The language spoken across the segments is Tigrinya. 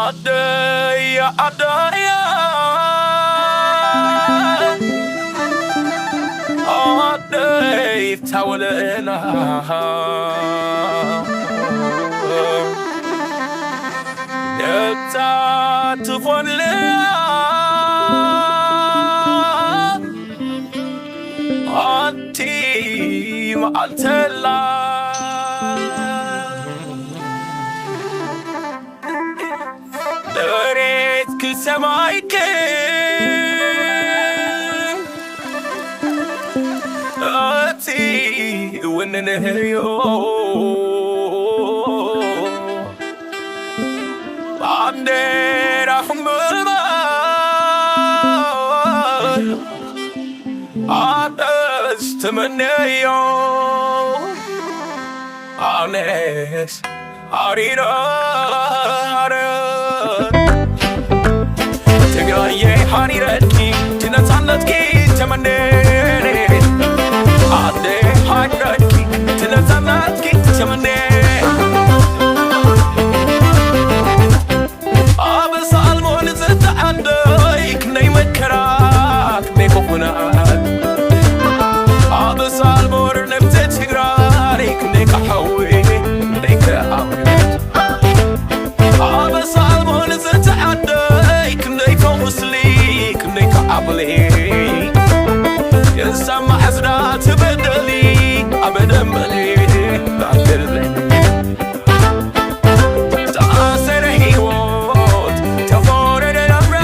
ኣደይ ኣደይ ኣደይ ታወለላ ነታ ትኾንልያ ኣንቲ መዓልተላ መሬት ክሰማይክ እቲ ውንንህዮ ባንዴራ ሕምባር ኣነስ ተመነዮ ኣነስ ኣሪረ ኣረ ትግራየ ሓሪረኪ ትነፃነትኪ ተመነ ኣደ ሓሪረኪ ትነፃነትኪ ተመነ ኣብ ሳልሞን ዝተዓደይ ክንደይ መከራ ክንደይ ኮኹናት ኣብ ሳልሞን ነብቲ ትግራይ ክንደይ ከሓዊ ክንደይ ከኣዊ ኣብ ሳልሞን ዝተዓደይ ክንደይ ከቑስሊ ክንደይ ከዓብሊ የሳማ ዕዝራ ትበደሊ ኣበደንበሊ ኣበደንበሊ ተኣሰረ ህይወት ተፈረደ ናብራ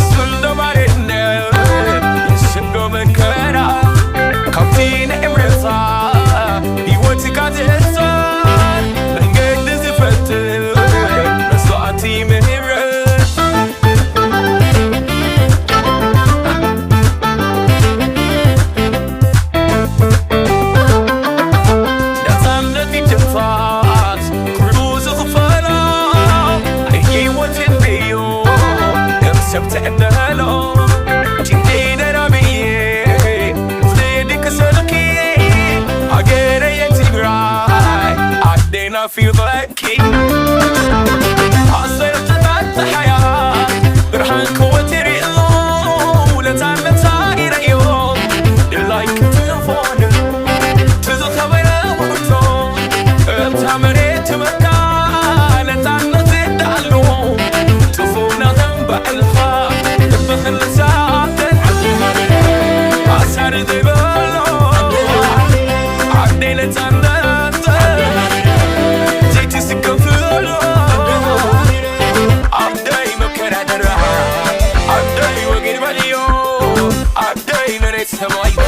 ስንዶ ባርነት ስንዶ መከራ ካብቲ ንዕምረታ ህይወትካ ዝእሰር መንገዲ ዝፈትር መስዋዕቲ ምህረት ነፃነት ይትንፋስ ኩሉ ዝኽፈሎ ናይ ህይወት እንድዮ ከም ሰብ ትዕደሎ ጭንቀይ ደራብየ ፍሬ ድቅሰልኪ ሃገረየ ትግራይ ኣዴና ፊበኪ ኣሰርተታት ፀሓያ ብርሃን ክወትር ኣሎ ውለታ መታሪረዮ ድላይ ክትኾን ትዝኸበረ ውርቶ እታ መሬት ትበካ ነፃነት እንዳሉ ጥፉና ከም ባዕልኻ ልብኽን ልሳተን ኣሳሪ ዘይበሎ ዓደይ ነፃነት ዘይትስከፍሎ ዓደይ መከራ ደራ ዓደይ ወጊድ በልዮ ዓደይ መሬት ሰማይኪ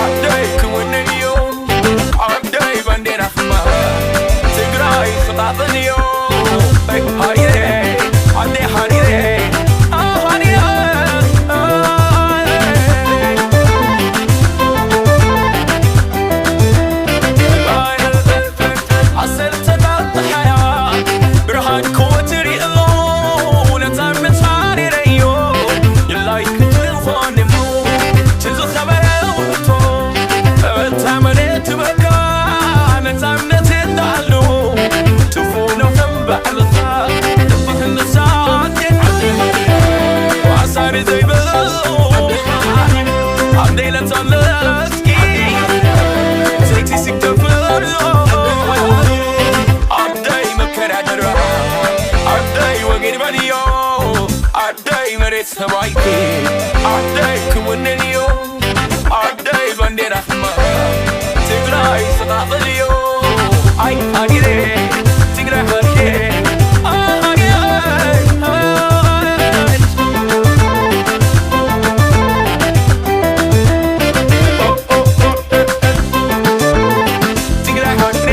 ዓደይ ክውንንዮ ዓደይ ባንዴራ ክማ ትግራይ ክቓበልዮ ሃሪረ ዓደይ ሃሪረ ሃሪረ ዓሰርተ ጸሓያ ብርሃን ክወትር የሎ ነፃነት ሓሪረዮ ድላይ ክትኾን እሞ ትዝኸበረ ውቶ እታ መሬት ትበካ ነፃነት እንዳሉ ትፉ ነው ከም ባዕልኻ ልብኽን ንሳት ኣሳሪ ዘይብሉ ኣብ ደይለታለስኪ ዘይቲ ስከፍሎ ኣደይ መከራ ደራ ኣደይ ወገን በልዮ ኣደይ መሬት ሰባይኪ ኣደይ ክውንንዮ ኣደይ ባንዴራ ክማ ትግራይ ስቓቕልዮ ኣይ ሃገሬ ትግራይ ሃገሬ ኣይ ሃገሬ ኣይ ትግራይ ሃገሬ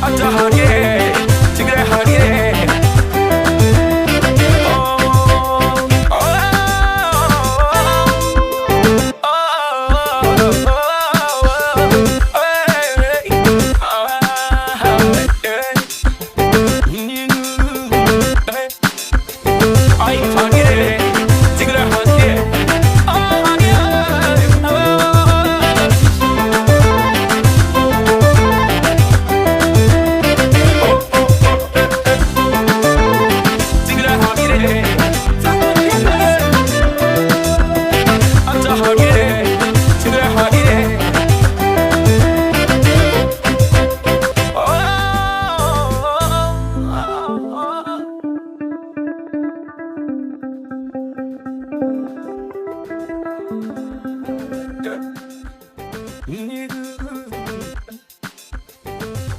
ኣታ ሃገሬ ትግራይ ሃገሬ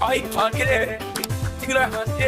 ኣይፋንኬ ትግራይ ሃንዴ